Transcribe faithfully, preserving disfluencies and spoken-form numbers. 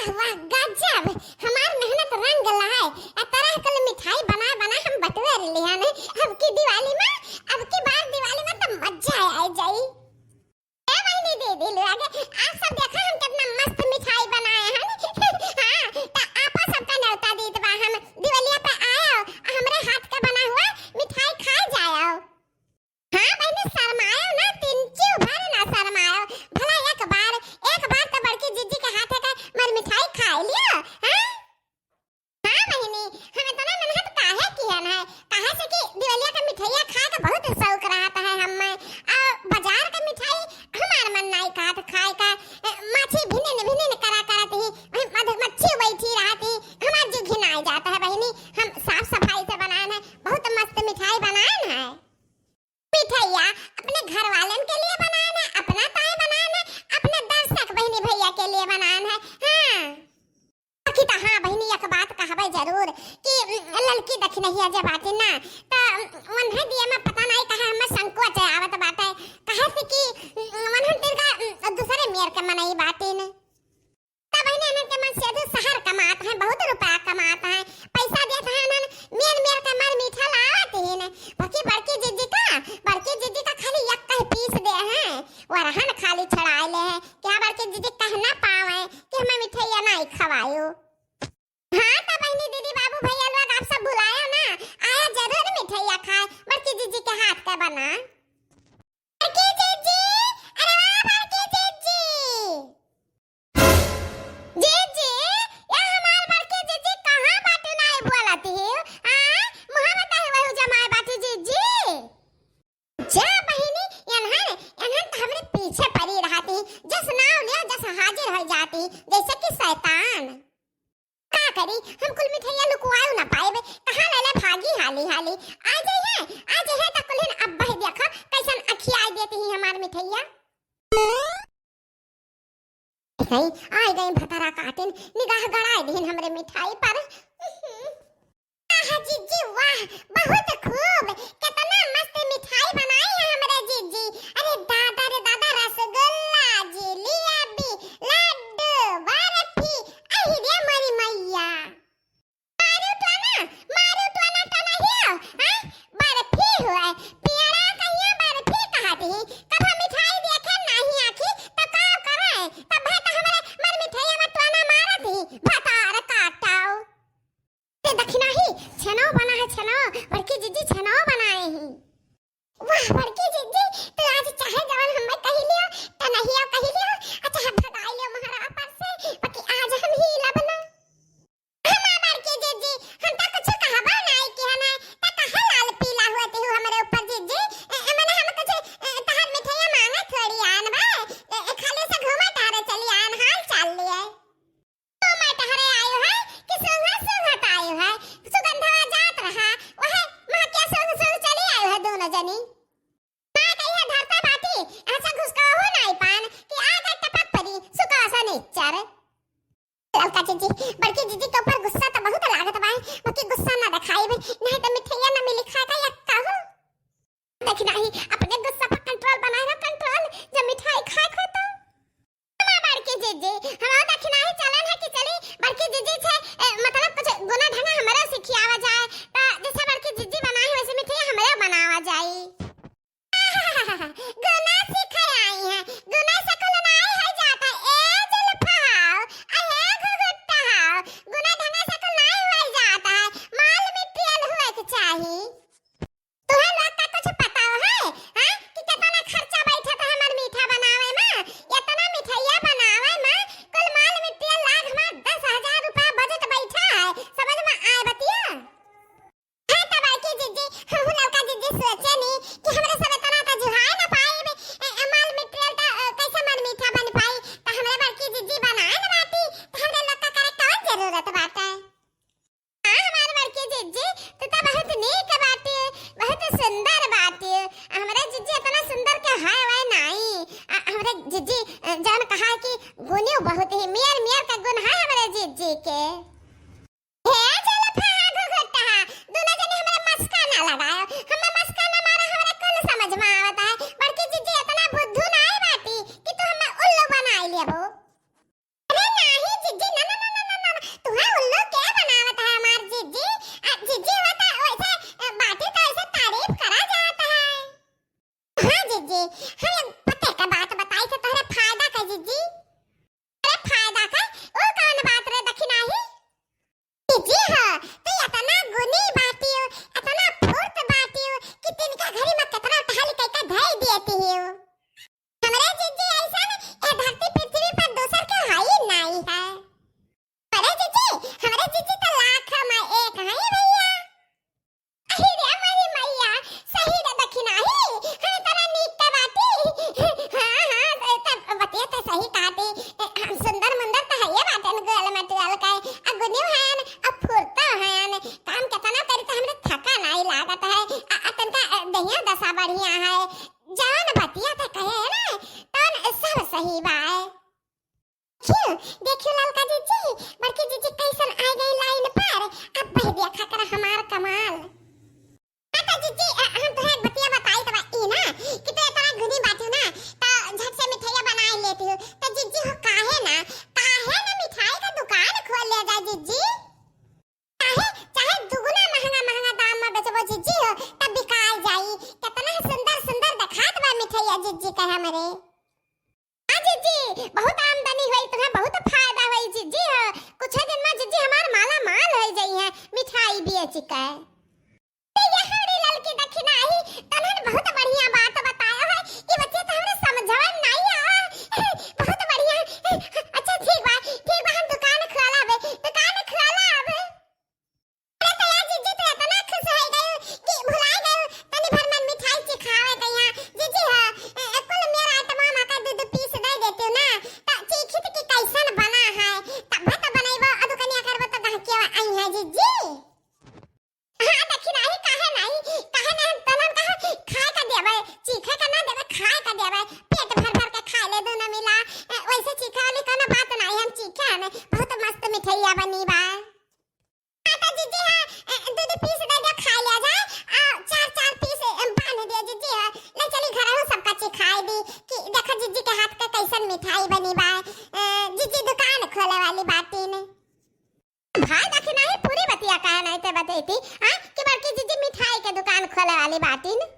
वाह गजब, हमार मेहनत रंग लाए। ए तरह कल मिठाई बना बना हम बटोर लिहन। अब की दिवाली मा, अब की बार दिवाली मा त मजा आ जाई। ए बहिनी दीदी लोग, आप सब देखा हम कितना मस्त मिठाई बनाए हन। हाँ, त आपो सबका न्योता दीत बा हम, दिवलिया पे आयो, हमरे हाथ का बना हुआ मिठाई खाए जायो। हाँ बहिनी, शर्मायो ना, तिनचू भर ना शर्मायो। भला एक बार, एक बार त बड़की जिज्जी के हाथे का मर मिठाई खाए लियो, हाँ? हाँ बहिनी, हम इतना मेहनत काहे किहन है? काहे से कि दिवलिया का मिठाइया खाए का बहुत शौक रहत है हम्मे। और बाजार का मिठाई हमार मन नाई कहत खाए का। ए, माछी भिनिन भिनिन करा करत ही, वही मधुमक्खी बैठी रहत ही, हमार जी घिनाए जात है बहिनी। हम साफ सफाई से बनाएन है, बहुत मस्त मिठाई बनाएन है। मिठाइया अपने घर वालन के लिए बनाएन है, अपना ताई बनाएन है, अपने दर्शक बहिनी भैया के लिए बनाएन है। हाँ। बाकी त हाँ बहिनी, एक बात कहबे जरूर कि, उम, ललकी दखिनहिया जे बाटी ना, त, उम, उन्हें दिए में पता नहीं कहे हमें संकोच आवत बाटे। कहे से कि, उम, उन्हें तिनका, उम, दूसरे मेर के मनई बाटी ने। त बहिनी, इन्हन के मन से अधू शहर कमात हैं, बहुत रुपया कमात हैं, पैसा देत हैं इन्हन, मेर मेर के मर मीठा लावत ही ने। बाकी बड़की जिज्जी का, बड़की जिज्जी का खाली एक कह पीस दे हैं, वरहन खाली छड़ाए ले हैं। क्या बड़की जिज्जी कह ना पावे कि हमें मिठाइया नाई खवायो। हाँ, त बहिनी, दीदी, बाबू, भैया लोग, आप सब बुलायो ना, आया जरूर मिठाइया खाए, बड़की जिज्जी के हाथ का बना। बड़की जिज्जी, अरे वाह, बड़की जिज्जी। जिज्जी, या हमार बड़की जिज्जी कहाँ बाटी नाई बोलत ही? आय, मुँह बताई वही जमाए बाटी जिज्जी। जा बहिनी, एन्हन, एन्हन त हमरे पीछे पड़ी रहती, जस नाव लिया, जस हाजिर होइ जाती, जैसे कि शैतान। का करी, हम कुल मिठाइया लुकवायो ना पाएबे, कहाँ लेले भागी हाली हाली। आ जइहे, आ जइहे त कुल्हिन अब्बही देखो, कैसन अखियाई देती ही हमार मिठाइया। गई, आइ गई भतरा काटिन, निगाह गड़ाए दिहिन हमरे मिठाई पर। आह जिज्जी वाह, बहुत खूब, कितना मस्त मिठाई बनाई है हमरे जिज्जी। अरे दादा रे दादा, रसगुल्ला, जिलेबी, लड्डू, बर्फी, अहि रे मोरी मैया। मारू टोना, मारू टोना टोना हियो, हाँ? बर्फी हुए, पियड़ा कहिया बर्फी कहत ही, कभो मिठाई देखे नाही आँखी, त का करे? तब भे त हमरे मर मिठाइया में टोना मारत ही, भतार काटाओ। ते दखिना ही, छेनो बना है छेनो, बड़की जिज्जी छेनो बनाए ही। वाह बड़की जिज्जी, तू आज चाहे जवन हमें कही लियो, त नहीं कही लियो, अच्छा भगाई लियो महारा पर से, बाकी आज हम ही लबना। हमार बड़की जिज्जी, हम त कुछ कहबो नाई किहन है, त काहे लाल पीला होत हो हमरे ऊपर जिज्जी? ए, ए, मने हम कुछ, ए, तहार मिठाइया मांगे थोड़ी आन बा, ए, ए, खाली से घूमे टहरे चली आन, हाल चाल लिए। तो मैं टहरे आयो है कि सूंघत सूंघत आयो है, सुगंधवा जात रहा, वह महकिया सूंघ सूंघ चली आयो है दोनों जनी। माँ कहिया धरता बाटी, ऐसा घुसकाहू नाई पान कि आ गए टपक परी, सुका सा निच्चर। ललका जिज्जी, बड़की जिज्जी के ऊपर गुस्सा त बहुत लागत बाए, बाकी गुस्सा ना दिखाई बे, नहीं त मिठाइया ना मिली खाए का यक्का हो। देखी नाही, अपने गुस्सा पर control बनाए रहो, control, जब मिठाई खाए खो तो। हमार बड़की जिज्जी, हम देखी नाही चलन है कि चली बड़की जिज्जी से, ए, मतलब कुछ गुना ढंगा हमरो सिखियावा जाए, त जैसे बड़की जिज्जी बनाई वैसे मिठाई हमरो बनावा जाई। गुना सीखे आई है, गुना से कुल नाई है जाता। ए जुल्फाओ, अहे घुघुट्टाओ, गुना ढंगा से कुल नाई है जाता है, माल मिट्टियल हुए के चाही। तुहे लोग का कुछ पता है, हाँ, कि कितना खर्चा बैठा था हमार मीठा बनावे में, इतना मिठाइया बनावे में, कुल माल मिट्टियल लाग हमार दस हजार रुपया budget बैठा है, समझ में आए बतिया? है त बड़की जिज्जी, हमहू ललका जिज्जी सोचे नी कि हमरे सब इतना त जुहाए न पाइब, ए, ए, माल मिट्रियल त, अ, कैसे मन मीठा बन पाई, त हमरे बड़की जिज्जी बनाए न बाटी, त हमरे लोग का करे कौन जरूरत बाटे? हाँ, हमार बड़की जिज्जी, तू त बहुत नीक बाटी, बहुत सुंदर बाटी। हमरे जिज्जी इतना सुंदर के है वह नाई। आ, हमरे जिज्जी, अ, जौन कहा कि गुनियो बहुत ही मियर मियर का गुण है हमरे जिज्जी के। हे जुल्फा, घुघुट्टा, दुनो जने हमरा मस्का ना लगायो। हमें मस्का ना मारा, हमरा कुल समझ में आवत है। बड़की जिज्जी इतना बुद्धू नाई बाटी कि तू हमें उल्लू बनाई लेबो। अरे नाही जिज्जी, ना, ना, बहुत मस्त मिठाइया बनी बा। हाँ तो जीजी, हाँ, अ, दू दू piece दे दे, खा लिया जाए, आ चार चार piece, अ, बांध दिया जीजी, हाँ। ले चली घर, सबका चिखाई दी कि देखा जीजी के हाथ के कैसन मिठाई बनी बा। अ, जीजी दुकान खोले वाली बाटिन। भाई देखी नहीं, पूरी बतिया कहा नहीं ते बतैती, हाँ, कि बड़की जीजी मिठाई के दुकान खोले वाली बाटिन।